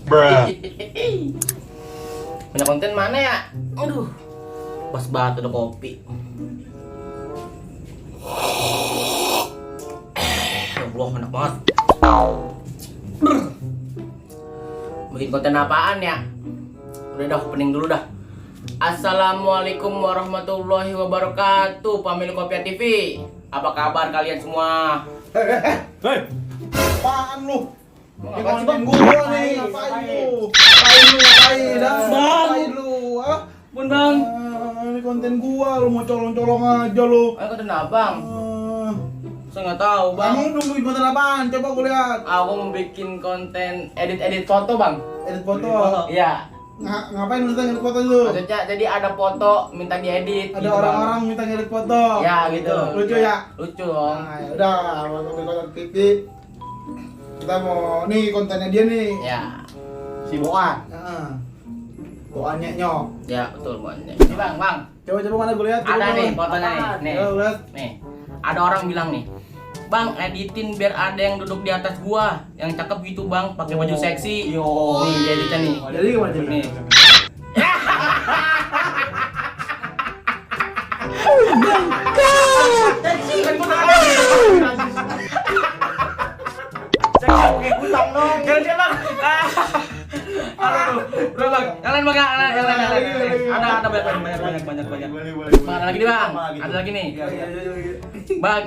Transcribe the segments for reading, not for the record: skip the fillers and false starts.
Banyak konten mana ya? Aduh, pas banget udah kopi. Ya Allah, enak banget. Bikin konten apaan ya? Udah dah, opening dulu dah. Assalamualaikum warahmatullahi wabarakatuh, pemilik Kopiah TV. Apa kabar kalian semua? Hei, apaan lu? Ngapain sih, Konten Bang? gua nih, ngapain lu? Ngapain lu? Ah? Bun bang, Ini konten gua, lu mau colong-colong aja lu. ayo konten abang. Ah, Saya nggak tahu bang. Kamu udah bikin konten apaan? Coba gua lihat. Aku mau bikin konten edit foto bang. Edit foto. Iya. Ngapain lu edit foto itu? Maksudnya jadi ada foto minta diedit. Ada gitu, orang-orang minta ngedit foto. Bang. Ya gitu. Lucu ya? Lucu dong. Nah, ya udah, kalau bikin konten TV kita mau nih kontennya dia nih. Ya. Si Boan. Heeh. Boan nyok. Ya betul bang. Ini bang. Coba mana gue lihat. Ada nih fotonya nih. Nih. Coba lihat. Nih. Ada orang bilang nih. Bang, editin biar ada yang duduk di atas gua, yang cakep gitu bang, pakai baju seksi. Yo. Nih editnya nih. Jadi gimana jadi? Nih. Pakai gutang dong. Ganti bang. Aduh, udah bang. Yang lain bang, yang lain. Ada banyak. Bang, ada lagi nih bang. Ada lagi nih. Bang,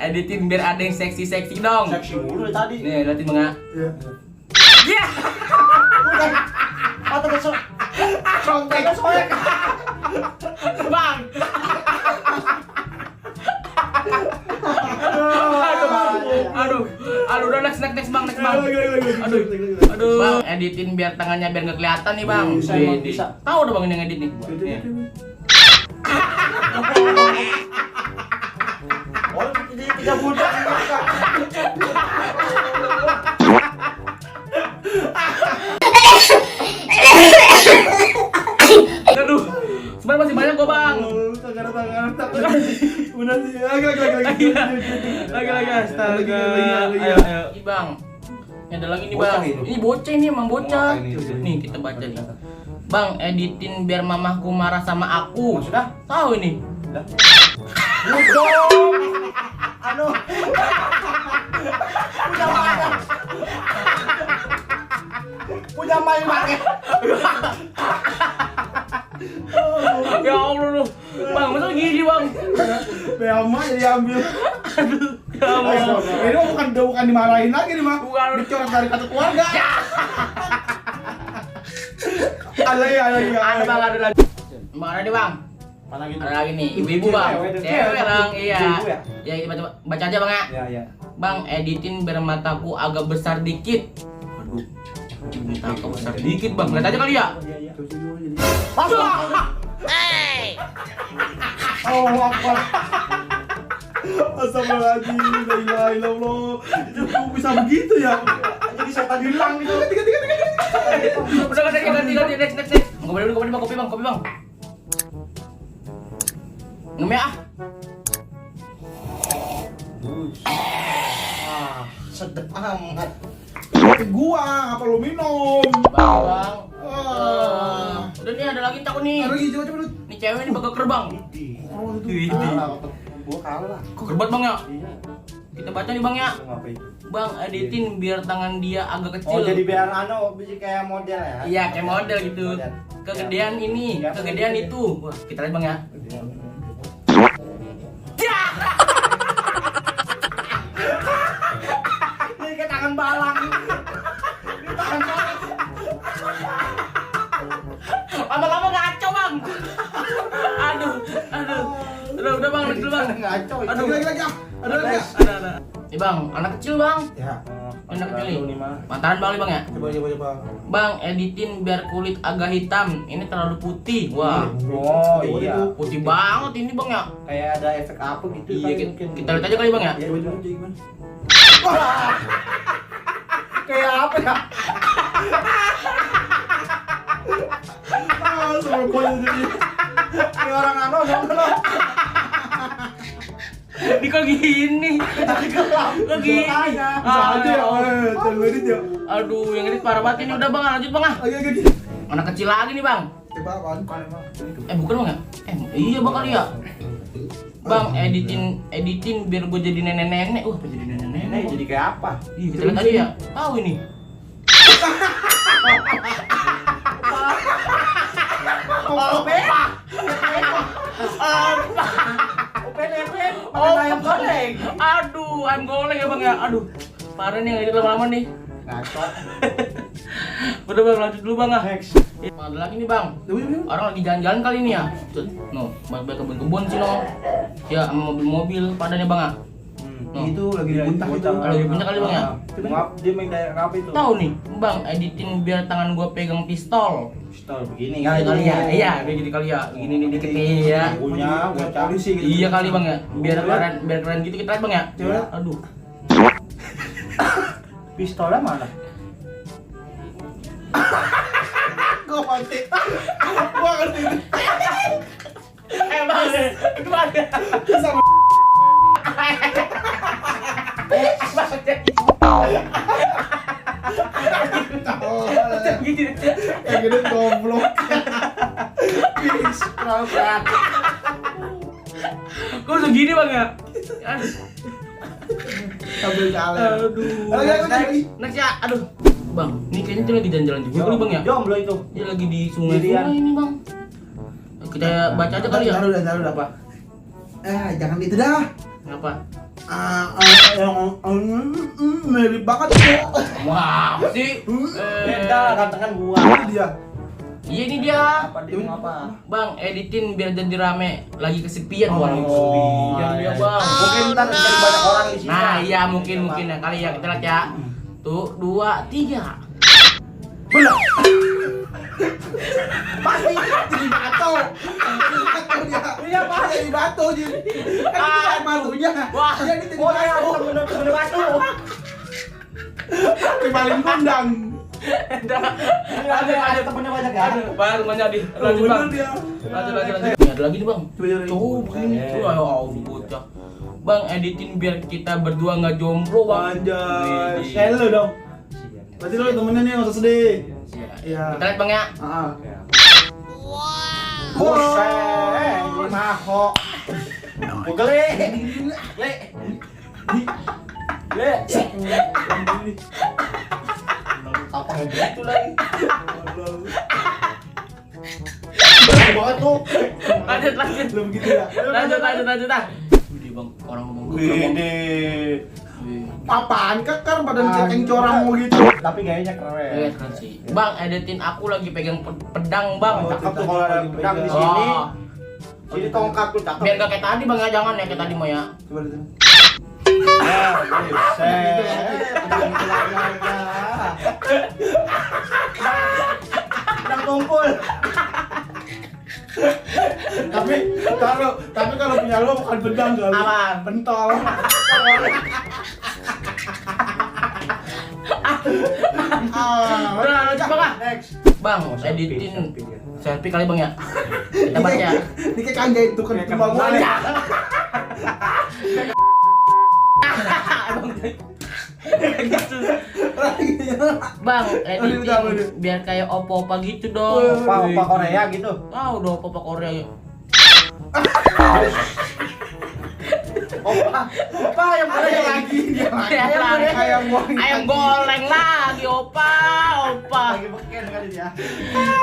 editin biar ada yang seksi dong. Seksi mulu tadi. Nih, liatin bang ya. Iya. Atau besok. Conteknya soalnya. Bang. Aduh, udah next bang. Aduh, bang, editin biar tangannya biar nggak kelihatan nih bang. Bisa. Tahu udah bang ini yang edit nih. Oh, jadi 3 bulan. Aduh, sebenarnya masih banyak kok bang. Benar sih. Lagi astaga. Ayo. Ini bang. Ini ada lagi nih bang. Bocah ini. Ini bocah ini emang bocah. Oh, ini. Nih kita baca nih. Bang, editin biar mamahku marah sama aku. Maksudnya? Tahu ini. Anu. Punya main pakai. Ya Allah lu. Bang, masa gini bang? Bema diambil. Ya Allah. Ini mah bukan dimarahin lagi nih mah. Bukan. Dicoret dari kartu keluarga. Ada ya. Ada bang, ada lagi. Mana nih bang? Mana gitu? Ada lagi nih, ibu-ibu bang. Cewek bang, iya. Ibu-ibu ya? Ya kita baca aja bang ya. Ya. Bang, editin biar mataku agak besar dikit. Aduh, mata agak besar dikit bang. Lihat aja kali ya. Masuk. Hey. Oh, Akbar. Astagfirullahaladzim, la ilaha illallah. Itu bisa begitu ya? Jadi setan hilang gitu. Udah ganti, next. Kopi bang. Ngemeh ah. Sedep amat. Tapi gua, apa lu minum? Bang. Ah. Udah nih ada lagi takut nih. Ada lagi, coba. Nih cewek nih bakal kerbang. Oh, Wih. itu. Gua kalah. Kok kerbat bang ya? Iya. Kita baca nih bang ya. Ngapain? Bang, editin biar tangan dia agak kecil. Oh, jadi biar bisa kayak model ya? Iya, kayak model gitu. Model. Kegedean ini, kegedean itu. Wah, kita lihat bang ya. Ini kayak tangan balang. Ini tangan balang. Lama-lama ngaco bang. Aduh. Udah bang, next dulu bang. Ngaco. Aduh. Lagi. Ada lagi. Ada. Nih bang, anak kecil bang. Ya. Anak kecil nih. mah. Mantaran bang nih bang ya. Coba. Bang, editin biar kulit agak hitam. Ini terlalu putih. Wah, Oh iya. putih banget ini bang ya. Kayak ada efek apa gitu Iya, kan kita, mungkin. kita lihat aja kali bang ya. Iya, Coba gimana? Kayak apa ya? Sama gua jadi kayak orang anu. Ini kok gini? Kok gini? Bisa aja ya, terlalu edit ya. Aduh, yang edit parah banget ini. Udah bang, lanjut bang ah. Oke. Anak kecil lagi nih bang. Coba apaan? Bukan bang ya? Iya bang kali ya. Bang, editin biar gue jadi nenek-nenek. Wah, jadi nenek-nenek. Jadi kayak apa? Ih, kita lihat aja ya. Tahu ini. Ayam goreng. Aduh, ayam goreng ya bang ya. Aduh, parah nih yang edit lama-lama nih. Ngaco. Udah bang, lanjut dulu bang ah. Next. Ada lagi nih bang. Orang lagi jalan-jalan kali ini ya. No, banyak kebun-kebun sih no. Ya, sama mobil-mobil padanya bang ah. Itu lagi di puncak itu. Lagi di puncak kali bang ya. Maaf, dia main kayak apa itu? Tahu nih, bang, editin biar tangan gua pegang pistol. Pistol begini Iya kali ya, iya, biar jadi kali ya. Gini nih dikit nih ya. Punya polisi gitu. Iya kali bang ya, biar keren gitu kita lihat bang ya. Coba. Aduh. Pistolnya mana? Gua mati. Gua ngerti. Bang, gimana? Sama Gitu. kayak gini goblok. Kok udah gini bang ya? Aduh. Sambil jalan. Aduh. Next ya, aduh. Bang, ini kayaknya tuh lagi jalan-jalan juga kali bang ya? Jomblo itu. Dia lagi di sungai ini bang. Kita baca aja kali ya. Taruh apa? Jangan itu dah. Apa? Mirip banget tuh. Wah, sih. Beda, gantengan gua. Itu dia. Iya ini dia. Apa dia mau apa? Bang, editin biar jadi rame. Lagi kesepian Oh, orang lagi kesepian dia bang. Mungkin ntar jadi banyak orang di sini. Nah iya mungkin ya kali ya kita lihat ya. Tuh 2, 3. Benar. Pasti jadi batu. Batu dia. Iya pasti jadi batu jadi. Kan malunya. Wah. Jadi jadi Oh ya, batu. bener-bener batu. Paling kondang. Ada temennya banyak ya? Baru banyak di. Lanjut bang. Bener dia. Lanjut. Ini ada lagi nih bang. Coba. Coba begini. Tuh ayo bocah. Bang editin biar kita berdua nggak jomblo bang. Anjay. Share lu dong. Berarti lu temennya nih nggak usah sedih. Iya. Kita lihat bang ya. Buset, ini maho. Gele. Le. Apa yang begitu lagi? Banget tuh. Lanjut. Belum gitu ya. Lanjut ah. Wih bang, orang ngomong gue. Wede. Apaan kekar badan cekeng corang mau gitu. Tapi gayanya keren. Keren sih. Bang, editin aku lagi pegang pedang bang. Cakep tuh kalau ada pedang di sini. Oh. Sini tongkat tuh cakep. Biar gak kayak tadi bang ya, jangan ya kayak tadi mau ya. Coba lihat. Pedang tumpul. Tapi kalau punya lo bukan pedang kali. Apaan? Pentol. Udah lanjut bang ah. Next. Bang, editin selfie kali bang ya. Kita baca. Ini kayak kagak itu kan cuma gue. Bang, editin biar kayak opa-opa gitu dong. Opa Korea gitu. Tahu dong opa Korea ya. Opa yang Korea lagi. Ayam goreng lagi opa. Lagi beken kali dia.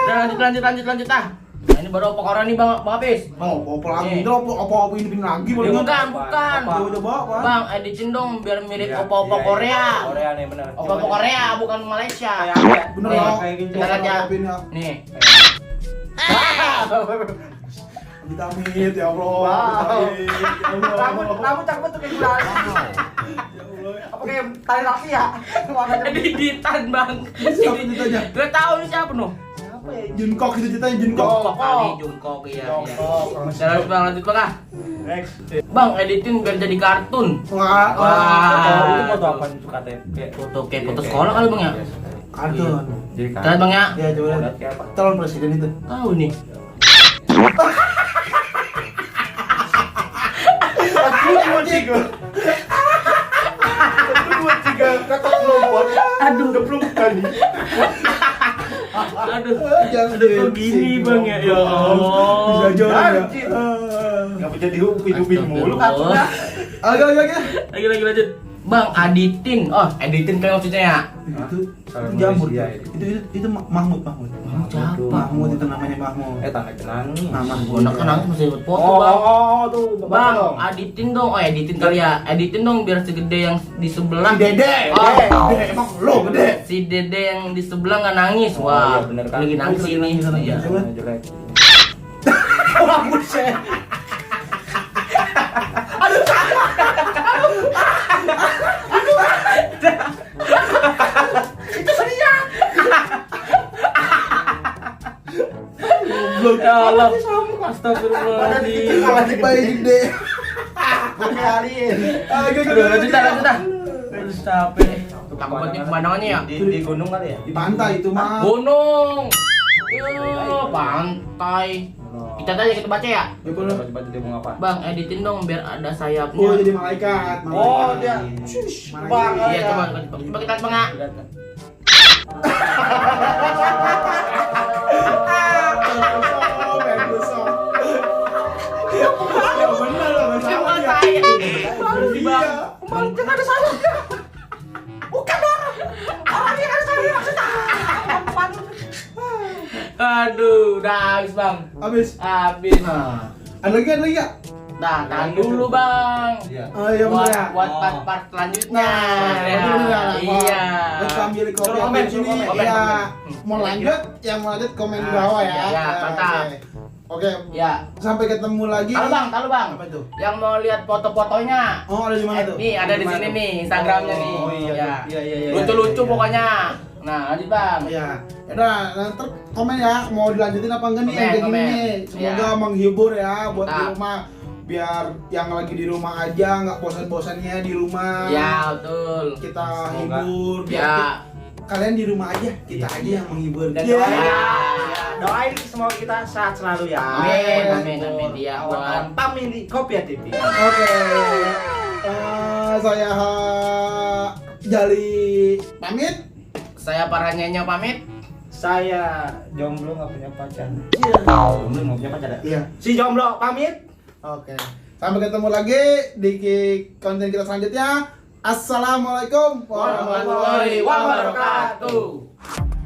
Lanjut ah. Nah, ini baru opa Korea nih bang Apis. Mau opo lagi, opo ini pin lagi Ya, bukan. Coba. Bang, editin dong biar mirip opa-opa Korea. Korea nih benar. Opa-opa Korea bukan Malaysia. Bener Nih, loh. kayak gitu. kita lihat ya. Opinnya. Nih. Vitamin ya Allah. Wow. Vitamin, ya Allah. Rambut cakep tuh kayak gula. Ya Allah. Apa kayak tali laki ya? Editan bang. Siapa ceritanya? Gak tahu nih siapa noh. Siapa ya? Jungkook itu ceritanya Jungkook. Jongkok kali, Jongkok iya. Lanjut bang ah. Next. Bang, editin biar jadi kartun. Wah. Itu foto apa itu katanya? Kayak foto sekolah kali bang ya. Kartun. Jadi Kita lihat bang ya. Ya coba lihat. Lihat kayak apa? Calon presiden itu. Tahu nih. gua. Dua tiga kakak lompat. Aduh. Geblok kali. Aduh. Jangan Kok gini bang ya? Ya Allah. Bisa jorok ya. Enggak bisa dihupin mulu. Astagfirullah. Agak. Lagi lanjut. Bang, editin. Oh, editin kan maksudnya ya? Itu jamur ya. Itu Mahmud. Siapa? Mahmud itu namanya Mahmud. Tangan kenangi. Mahmud. Anak kan masih buat foto, Bang. Tuh, Bang, editin dong. Oh, editin kali ya. Editin dong biar segede yang di sebelah. Si Dede. Oh. Dede emang lo gede. Si Dede yang di sebelah nggak nangis. Oh, Wah, iya, bener kan. lagi nangis Lagi ini. nangis, Iya. Jelek. Mahmud saya. Ya Allah. Badan Astagfirullahaladzim. kalah di bayi gede. Kalian. Aduh, lanjut dah. Aduh, capek. Takut banget nih pemandangannya ya. Di gunung kali ya? Di pantai itu mah. Gunung. Pantai. Kita tanya kita baca ya. Ya boleh. Coba dia mau ngapa? Bang, editin dong biar ada sayapnya. Oh jadi malaikat. Oh, dia. Bang, Iya, coba kita lihat Bang ya. Bang, jangan ada saya. Bukan orang. Orangnya ada saya maksudnya. Aduh, udah habis Bang. Habis. Habis. Ada lagi ya? Nah, tahan dulu Bang. Oh iya benar ya. Buat part selanjutnya. Nah, Ya, betul ya. iya. Buat sambil Suruh komen komen, di sini. suruh komen. Ya, Komen. mau lanjut, yang mau lanjut komen di bawah ya. Ya, mantap. Oke. Ya. Sampai ketemu lagi. Tahu Bang. Apa itu? Yang mau lihat foto-fotonya. Oh, ada di mana tuh? Nih, ada di sini nih, Instagramnya nih. Oh, iya. Ya. Iya. Lucu-lucu pokoknya. Nah, lanjut Bang. Iya. Udah, nanti komen ya mau dilanjutin apa enggak nih yang kayak Komen. gini nih. Semoga Iya. menghibur ya buat di Mantap. rumah. Biar yang lagi di rumah aja nggak bosan-bosannya di rumah. Ya, betul. Kita Semoga. hibur. Biar Ya. kalian di rumah aja, kita aja yang menghibur. Dan Iya. doain semoga kita sehat selalu ya. Amin. Iya, buat Kawan family Kopia TV. Oke. Saya Jali pamit. saya Parhanyanyo pamit. Saya jomblo nggak punya pacar. Jomblo nggak punya pacar. Iya. Si jomblo pamit. Oke. Sampai ketemu lagi di konten kita selanjutnya. Assalamualaikum Warahmatullahi wabarakatuh.